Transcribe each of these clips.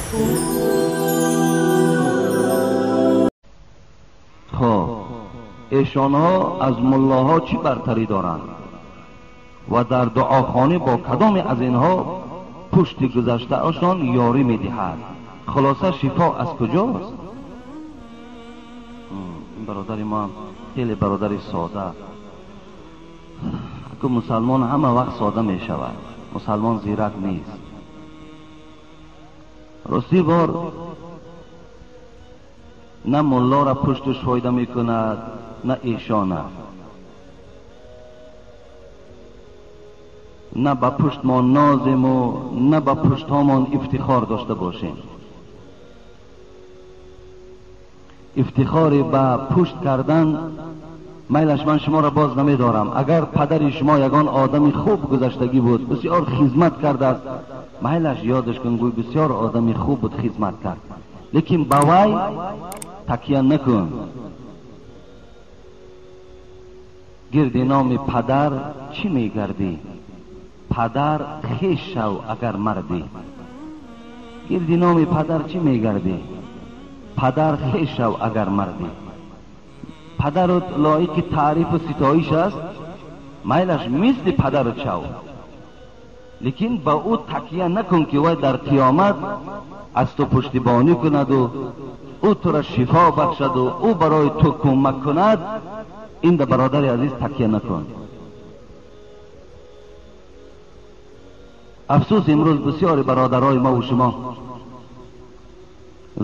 خب ایشانها از ملاها چی برتری دارند و در دعاخانه با کدام از اینها پشت گذشته آشان یاری میدهد؟ خلاصه شفا از کجاست؟ این برادر ما خیلی برادر ساده. که مسلمان همه وقت ساده می شود، مسلمان زیرک نیست. راستی بار نه ملا را پشتش فایده می کند نه ایشانه، نه به پشت ما نازیم و نه به پشت هامان افتخار داشته باشیم. افتخار به پشت کردن میلش من شما را باز نمیدارم. اگر پدر شما یگان آدمی خوب گذشتگی بود، بسیار خدمت کرده است، میلش یادش کن، گوی بسیار آدمی خوب بود، خدمت کرد، لیکن به وی تکیه نکن. گرد نام پدر چی میگردی؟ پدر خویش شو اگر مردی. گرد نام پدر چی میگردی؟ پدر خویش شو اگر مردی. پدرت لایق تعریف و ستایش است، میلش مثل پدرت شو، لیکن به او تکیه نکن که وی در قیامت از تو پشتیبانی کند و او تو را شفا بخشد و او برای تو کمک کند. این در برادر عزیز تکیه نکن. افسوس امروز بسیار برادرای ما و شما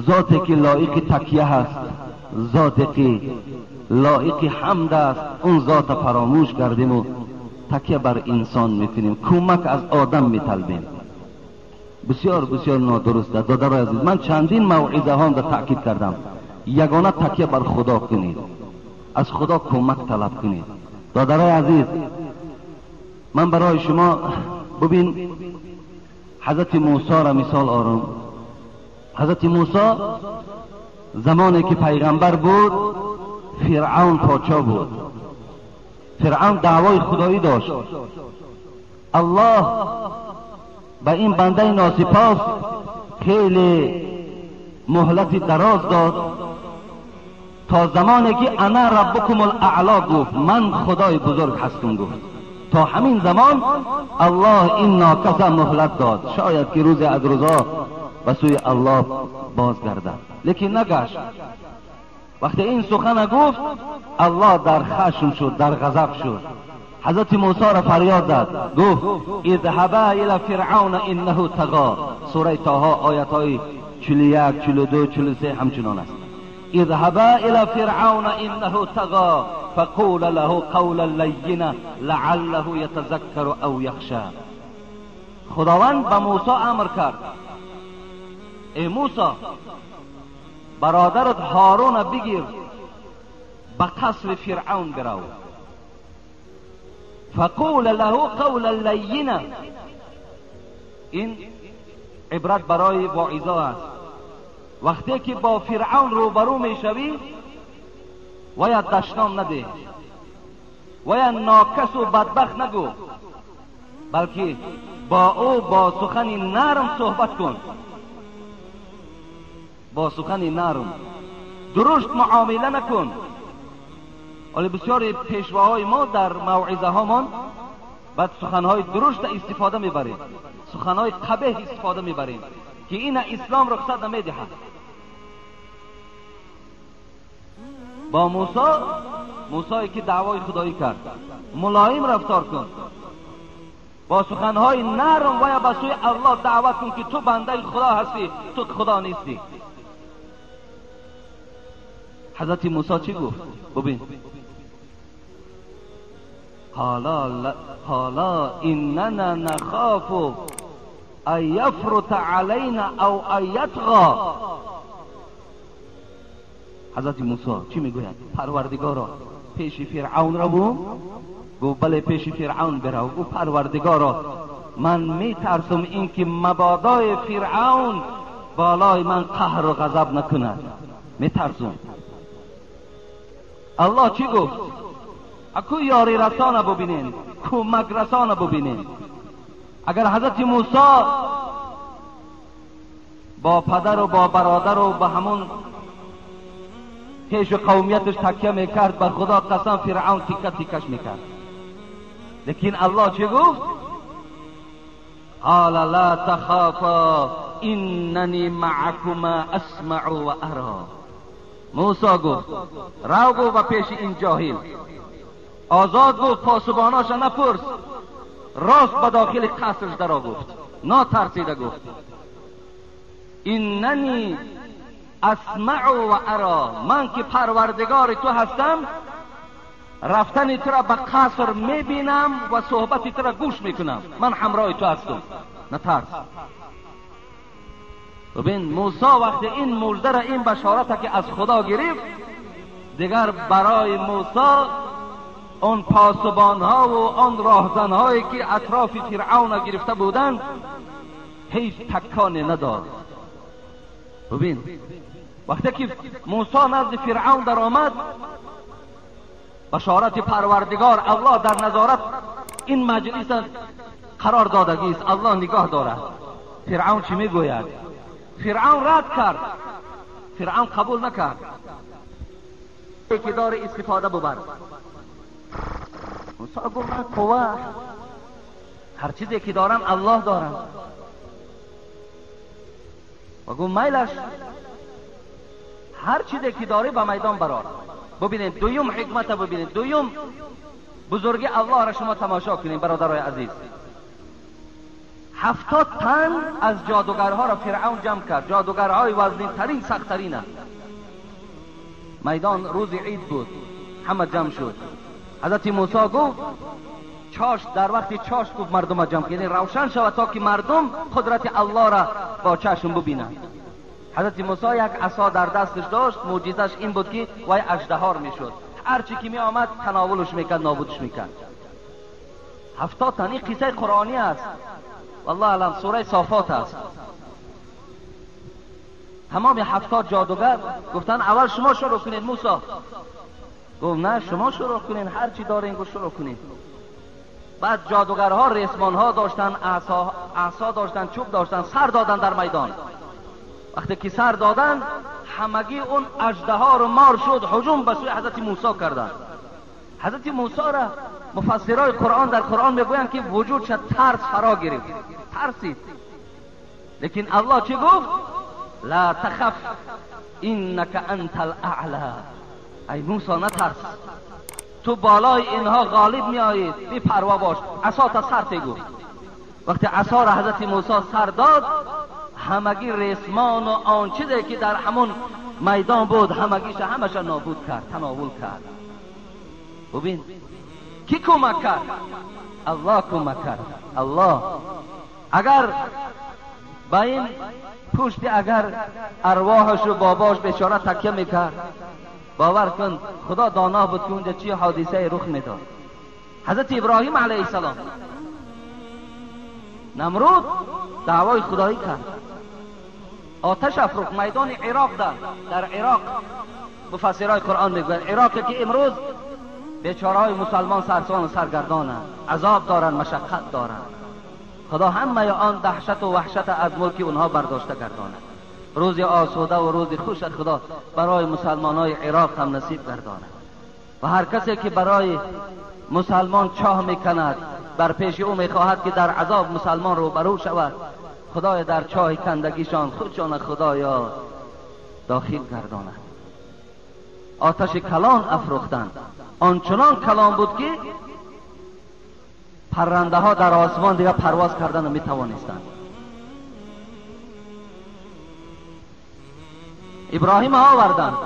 ذاتی که لایق تکیه هست، ذاتی که لایق حمد است، اون ذات فراموش کردیم و تکیه بر انسان میکنیم، کمک از آدم میطلبیم. بسیار بسیار نادرست است. دادرای عزیز، من چندین موعظه ها را تاکید کردم، یگانه تکیه بر خدا کنید، از خدا کمک طلب کنید. دادرای عزیز، من برای شما ببین حضرت موسی را مثال آرم. حضرت موسی زمانی که پیغمبر بود، فرعون پادشاه بود. فرعون دعوای خدایی داشت. الله به این بنده ناسپاس خیلی مهلت دراز داد تا زمانی که انا ربکم الاعلا گفت، من خدای بزرگ هستم گفت. تا همین زمان الله این ناکس مهلت داد، شاید که روز از روزا به سوی الله بازگردد، لیکن نگشت. وقتی این سخن گفت، الله در خشم شد، در غضب شد. حضرت موسی را فریاد زد، گفت اذهبا الی فرعون انه طغی. سوره طه آیت های 41 42 43 همچنان است. اذهبا الی فرعون انه طغی فقول له قولا لینا لعله یتذکر او یخشی. خداوند به موسی امر کرد، ای موسی برادرت هارون بگیر، به قصر فرعون برو. فقول له قولا لینا. این عبرت برای واعظا است. وقتی که با فرعون روبرو میشوی، ویا دشنام نده، ویا ناکس و بدبخت نگو، بلکه با او با سخن نرم صحبت کن، با سخن نرم، درشت معامله نکن. ولی بسیار پیشواهای ما در موعظه هامان بعد سخنهای درشت استفاده میبریم، سخنهای قبیح استفاده میبریم که این اسلام رخصت نمیدهد. با موسی، موسی که دعوای خدایی کرد، ملایم رفتار کن، با سخنهای نرم و یا به سوی الله دعوت کن که تو بنده خدا هستی، تو خدا نیستی. حضرت موسی چی گفت؟ ببین، قالا اننا نخاف ان یفرط علینا او ان یطغی. حضرت موسی چی میگوید؟ پروردگارا پیش فرعون را بو؟ گفت بله پیش فرعون برو. گفت پروردگارا من میترسم اینکه مبادای فرعون بالای من قهر و غضب نکند، میترسم. الله چی گفت؟ اکو یاری رسانه ببینین، کمک رسانه ببینین. اگر حضرت موسی با پدر و با برادر و به همون کیش و قومیتش تکیه میکرد، به خدا قسم فرعون تیکه تیکش میکرد. لیکن الله چه گفت؟ قال لا تخافا اننی معکما اسمع و ارا. موسی گفت رو گفت و پیش این جاهل، آزاد گفت، پاسباناش نپرس، راست به داخل قصرش درا گفت، ناترسیده گفت اننی اسمع و ارا، من که پروردگار تو هستم رفتن تو را به قصر میبینم و صحبت تو را گوش میکنم، من همراه تو هستم، نترس. ببین موسی وقتی این مژده را، این بشارت که از خدا گرفت، دیگر برای موسی آن پاسبان ها و آن راهزن هایی که اطراف فرعون گرفته بودند هیچ تکانی نداد. ببین وقتی که موسی نزد فرعون در آمد، بشارت پروردگار الله در نظارت این مجلس قرار دادگی است، الله نگاه دارد. فرعون چی میگوید؟ فرعون رد کرد، فرعون قبول نکرد. که داره استفاده ببر. موسی گفت من قوه، هر چیزی که دارم الله دارم. و گفت میلش، هر چیزی که داری به میدان برار. ببینید دویم حکمت، ببینید دویم بزرگی الله را شما تماشا کنید برادرای عزیز. 70 تن از جادوگرها را فرعون جمع کرد، جادوگرهای وزنین ترین سخت ترین. میدان روز عید بود، همه جمع شد. حضرت موسی گفت چاشت، در وقت چاشت گفت مردم جمع کنید، یعنی روشن شود تا که مردم قدرت الله را با چشم ببینند. حضرت موسی یک عصا در دستش داشت، معجزش این بود که وای اژدهار میشد، هر چی که می آمد تناولش میکرد، نابودش میکرد. 70 تن. این قصه قرآنی است، والله اعلم، سوره صافات است. تمام 70 جادوگر گفتن اول شما شروع کنید. موسی گفت نه شما شروع کنین، هر چی دارین گفت شروع کنین. بعد جادوگرها ریسمان ها داشتن، عصا داشتن، چوب داشتن، سر دادن در میدان. وقتی که سر دادن همگی اون اژدها رو مار شد، هجوم به سوی حضرت موسی کردن. حضرت موسی را مفسرای قرآن در قرآن میگویند که وجودش ترس فرا گرفت، ترسید. لیکن الله چی گفت؟ لا تخف انک انت الاعلی. ای موسی نترس، تو بالای اینها غالب میآیی، بی پروا باش، عصا تا سر تی گفت. وقتی عصا را حضرت موسی سر داد، همگی ریسمان و آن چیزی که در همون میدان بود همگیش همش نابود کرد، تناول کرد. ببین کی کمک کرد؟ الله کمک کرد. الله اگر با این پشت اگر ارواحش و باباش بیچاره تکیه میکرد، باور کن خدا دانا بود که اونجا چی حادثه رخ میداد. حضرت ابراهیم علیه السلام، نمرود دعوای خدایی کرد، آتش افروخت میدان عراق. در عراق مفسرای قرآن میگویند عراق که امروز بیچاره‌های مسلمان سرسان و سرگردانند، عذاب دارند، مشقت دارند. خدا همه آن دهشت و وحشت از ملک اونها برداشته گرداند. روز آسوده و روز خوش خدا برای مسلمان های عراق هم نصیب گرداند. و هر کسی که برای مسلمان چاه میکند، بر پیش او میخواهد که در عذاب مسلمان روبرو شود، خدای در چاه کندگیشان خودشان خدایا داخل گرداند. آتش کلان افروختند، آنچنان کلان بود که پرنده ها در آسمان دیگه پرواز کردن میتوانستند. ابراهیم آوردند،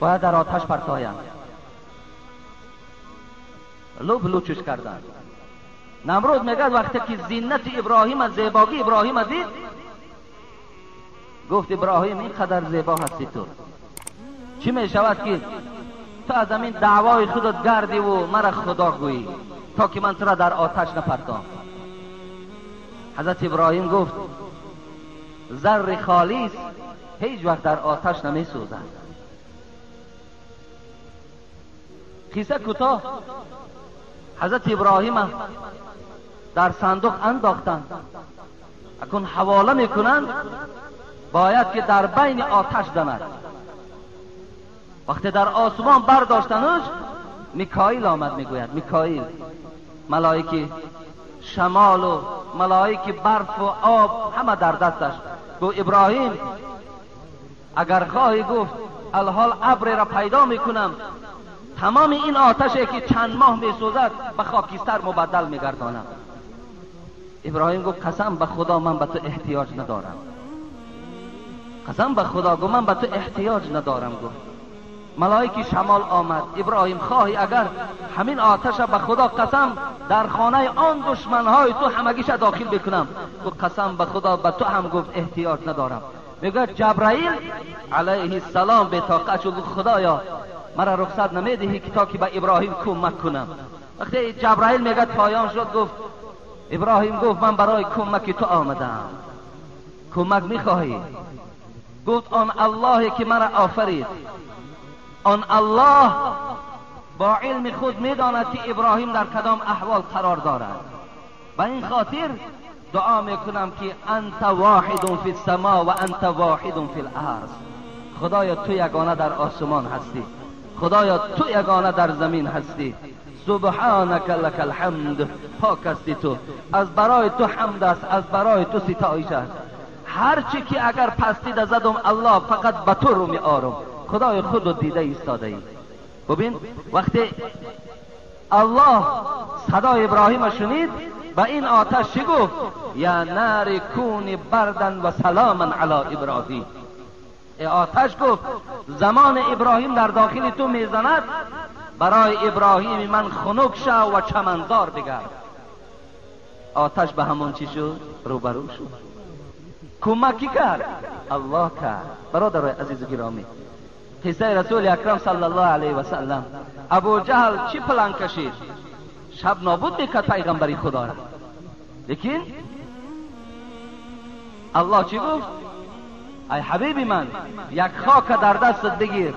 باید در آتش پرتایند، لب لوچش کردند. نمرود میگه وقتی که زینت ابراهیم از زیباگی ابراهیم دید، گفت ابراهیم اینقدر زیبا هستی تو، چی میشود که تو از همین دعوای خودت گردی و مرا خدا گویی تا که من تو را در آتش نپرتام. حضرت ابراهیم گفت زر خالص هیچ وقت در آتش نمی سوزد. قصه کوتاه، حضرت ابراهیم در صندوق انداختند، اکنون حواله میکنند، باید که در بین آتش زند. وقتی در آسمان برداشتنش، میکائیل آمد، میگوید میکائیل ملائکه شمال و ملائکه برف و آب همه در دستش. گفت ابراهیم اگر خواهی، گفت الحال ابر را پیدا میکنم، تمام این آتشی که چند ماه میسوزد به خاکستر مبدل میگردانم. ابراهیم گفت قسم به خدا من به تو احتیاج ندارم، قسم به خدا گفت من به تو احتیاج ندارم. گفت ملائک شمال آمد، ابراهیم خواهی اگر همین آتش به خدا قسم در خانه آن دشمنهای تو همگیش داخل بکنم. گفت قسم به خدا به تو هم گفت احتیاج ندارم. میگه جبرائیل علیه السلام به طاقت شد، خدایا مرا رخصت نمیدهی که تا که به ابراهیم کمک کنم. وقتی جبرائیل میگه پایان شد، گفت ابراهیم گفت من برای کمک تو آمدم، کمک میخواهی؟ گفت آن اللهی که مرا آفرید، آن الله با علم خود میداند که ابراهیم در کدام احوال قرار دارد، به این خاطر دعا میکنم که انت واحد فی السما و انت واحد فی الارض. خدایا تو یگانه در آسمان هستی، خدایا تو یگانه در زمین هستی، سبحانک لک الحمد، پاک هستی تو، از برای تو حمد است، از برای تو ستایش است. هرچی که اگر پستی زدم الله فقط به تو رو می آرم، خدای خود دیده ایستاده ای. ببین وقتی الله صدای ابراهیم شنید و این آتش چی گفت؟ یا نار کونی بردن و سلاما علی ابراهیم. ای آتش گفت زمان ابراهیم در داخل تو میزند، برای ابراهیم من خنک شو و چمنزار بگرد. آتش به همون چی شد؟ روبرو شد. کمکی کرد؟ الله کرد. برادرای عزیز گرامی، قصه رسول اکرم صلی الله علیه و سلم، ابو جهل چی پلان کشید؟ شب نابود میکرد پیغمبری خدا را، لیکن الله چی گفت؟ ای حبیب من یک خاک در دستت بگیر،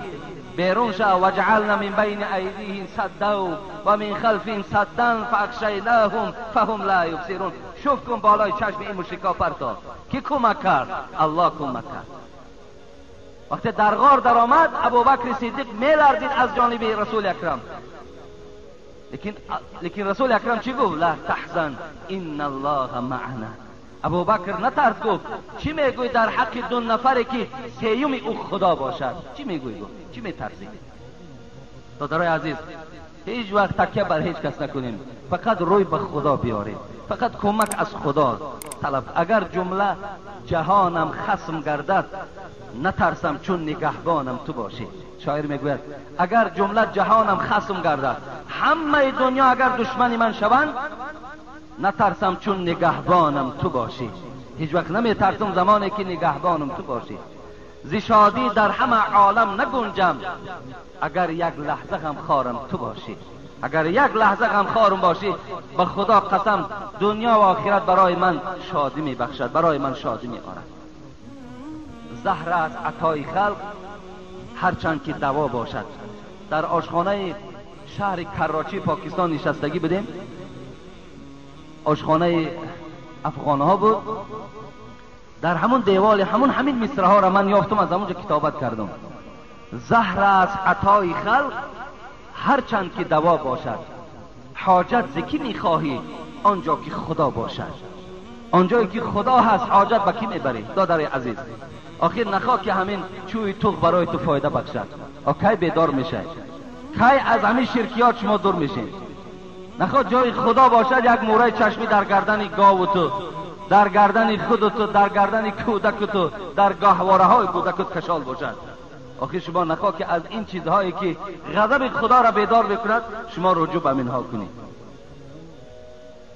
بیرون شو، وجعلنا من بین ایدیهم سدا و من خلفهم سدا فاغشیناهم فهم لا یبصرون. شوف کن بالای چشم این مشرکا پرتا. کی کمک کرد؟ الله کمک کرد. وقتی در غار در آمد، ابوبکر صدیق میلرزید از جانب رسول اکرم، لیکن رسول اکرم چی گفت؟ لا تحزن ان الله معنا. ابوبکر نترس، گفت چی میگوی در حق دو نفری که سیوم او خدا باشد؟ چی میگوی؟ گفت چی میترسی؟ دادرای عزیز، هیچ وقت تکیه بر هیچ کس نکنیم، فقط روی به خدا بیاریم، فقط کمک از خدا طلب. اگر جمله جهانم خصم گردد نترسم چون نگهبانم تو باشی. شاعر میگوید اگر جمله جهانم خصم گردد، همه دنیا اگر دشمن من شوند، نترسم چون نگهبانم تو باشی. هیچ وقت نمیترسم زمانی که نگهبانم تو باشی. ز شادی در همه عالم نگنجم اگر یک لحظه غم خارم تو باشی. اگر یک لحظه غم خارم باشی، به خدا قسم دنیا و آخرت برای من شادی میبخشد، برای من شادی میآورد. زهر از عطای خلق هرچند که دوا باشد. در آشخانه شهر کراچی پاکستان نشستگی بودیم، آشخانه افغانها بود. در همون دیوال همون همین مصرع ها را من یافتم، از همونجا کتابت کردم. زهر از عطای خلق هرچند که دوا باشد، حاجت ز کی میخواهی آنجا که خدا باشد. آنجایی که خدا هست حاجت به کی میبری؟ دادر عزیز، آخر نخواه که همین چوی توغ برای تو فایده بخشد. کی بیدار میشه؟ کی از همین شرکیات شما دور میشین؟ نخواه جای خدا باشد یک موره چشمی در گردن گاو تو، در گردن خود تو، در گردن کودک تو، در گاهواره های کودکت کشال باشد. آخر شما نخواه که از این چیزهایی که غضب خدا را بیدار بکند شما رجوع به اینها کنید.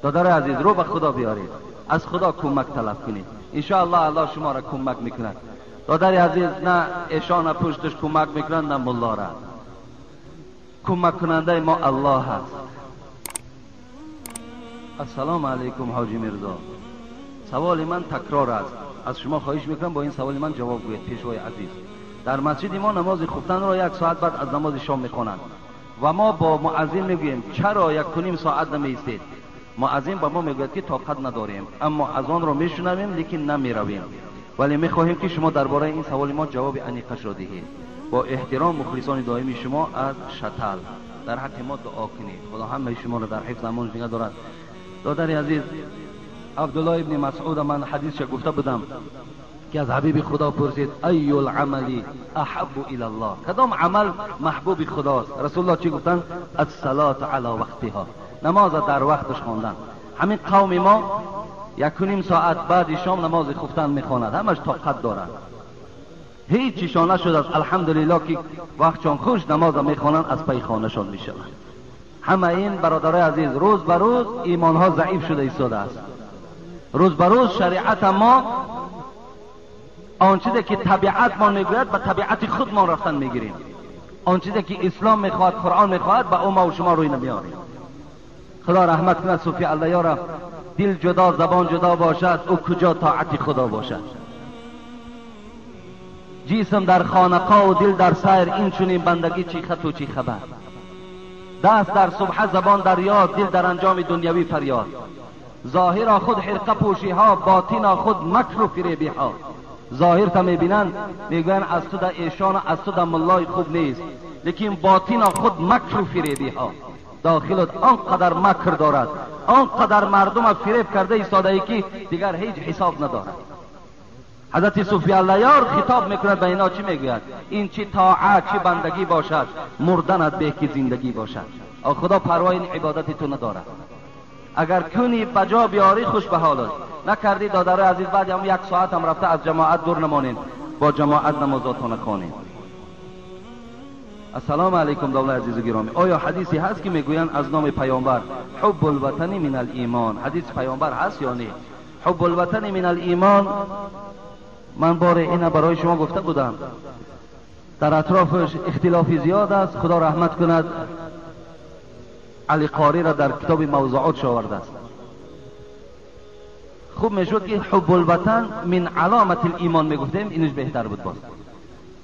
دادر عزیز، رو به خدا بیارید، از خدا کمک طلب کنید، انشاءالله الله شما را کمک میکند. دادر عزیز، نه ایشان پشتش کمک میکنند نه ملا را. کمک کننده ما الله هست. السلام علیکم حاجی میرزا، سوال من تکرار است، از شما خواهش میکنم با این سوال من جواب گویید. پیشوای عزیز، در مسجد ما نماز خفتن را 1 ساعت بعد از نماز شام میخوانند و ما با مؤذن میگوییم چرا 1.5 ساعت نمیایستید؟ Муаззин ба мо мегӯяд, ки тоқат надорем, аммо азонро мешунавем, лекин намеравем. Вале мехоҳем, ки шумо дар бораи ин саволи мо ҷавоби аниқашро диҳед. Бо эҳтиром, мухлисони доимии шумо аз Шатал. Дар ҳаққи мо дуо кунед. Худо ҳамаи шуморо дар ҳифз амон нигоҳ дорад. Додари азиз, Абдуллоҳ ибни Масъуд, ман ҳадисша гуфта будам, ки аз ҳабиби Худо пурсид: أي العمل أحب إلى الله, кадом амал маҳбуби Худост? Расулуллоҳ чӣ гуфтанд? الصلاة على وقتها, намоза дар вақташ хондан. Ҳамин қавми мо 1.5 соат баъди шом намози хуфтан мехонад, ҳамаш тоқат дорад, ҳеҷ чишон нашудааст, алҳамдулиллоҳ, ки вақтшон хуш намоза мехонанд, аз паи хонашон мешаванд. Ҳама ин, бародарои азиз, рӯз ба рӯз имонҳо заиф шуда истодааст. Рӯз ба рӯз шариата мо, он чизе ки табиатмон мегӯяд, ба табиати худмон рафтан мегирем. Он чизе ки ислом мехоҳад, Қуръон мехоҳад, ба ӯ мо шумо рӯй намеорем. Худо раҳмат кунад Суфи Аллаёра: дил ҷудо, забон ҷудо бошад, ӯ куҷо тоати Худо бошад? Ҷисм дар хонақову дил дар сайр, ин чунин бандагӣ чӣ хату чӣ хабар? Даст дар субҳа, забон дар ёд, дил дар анҷоми дунявӣ фарёд. Зоҳиро худ хирқа пӯшиҳо, ботино худ макру фиребиҳо. Зоҳирта мебинанд, мегӯянд: аз ту да эшону аз ту да муллои хуб нест. Лекин ботино худ макру фиребиҳо. Дохилот он қадар макр дорад, он қадар мардума фиреб карда истодаӣ, ки дигар ҳеҷ ҳисоб надорад. Ҳазрати Суфи Аллаёр хитоб мекунад ба ино, чӣ мегӯяд? Ин чӣ тоат, чӣ бандагӣ бошад? Мурданат беҳ, ки зиндагӣ бошад. Худо парвои ин ибодати ту надорад. Агар кунӣ, ба ҷо биёрӣ, хуш ба ҳолат. Накардӣ, додарои азиз, баъди ҳам як соатам рафта аз ҷамоат дур намонед, бо ҷамоат намозотона хонед. Ассалому алайкум, давлаи азизу гиромӣ. Оё ҳадисе ҳаст, ки мегӯянд аз номи паёмбар: حب الوطن من الإيمان? Ҳадиси паёмбар ҳаст ё не, حب الوطن من الإيمان? Ман боре ина барои шумо гуфта будам, дар атрофаш ихтилофи зиёд аст. Худо раҳмат кунад Али Қориро, дар китоби мавзуотш овардааст. Хуб мешуд, ки حب الوطن من علامة الإيمان мегуфтем, инаш беҳтар буд. Боз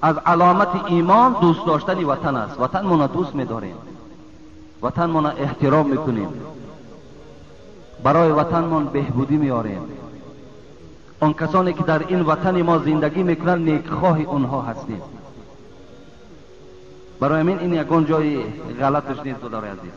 аз аломати имон дӯст доштани ватан аст. Ватанмона дӯст медорем, ватанмона эҳтиром мекунем, барои ватанмон беҳбудӣ меорем. Он касоне ки дар ин ватани мо зиндагӣ мекунанд, некхоҳи онҳо ҳастем. Барои ҳамин ин ягон ҷои ғалаташ нест, додари азиз.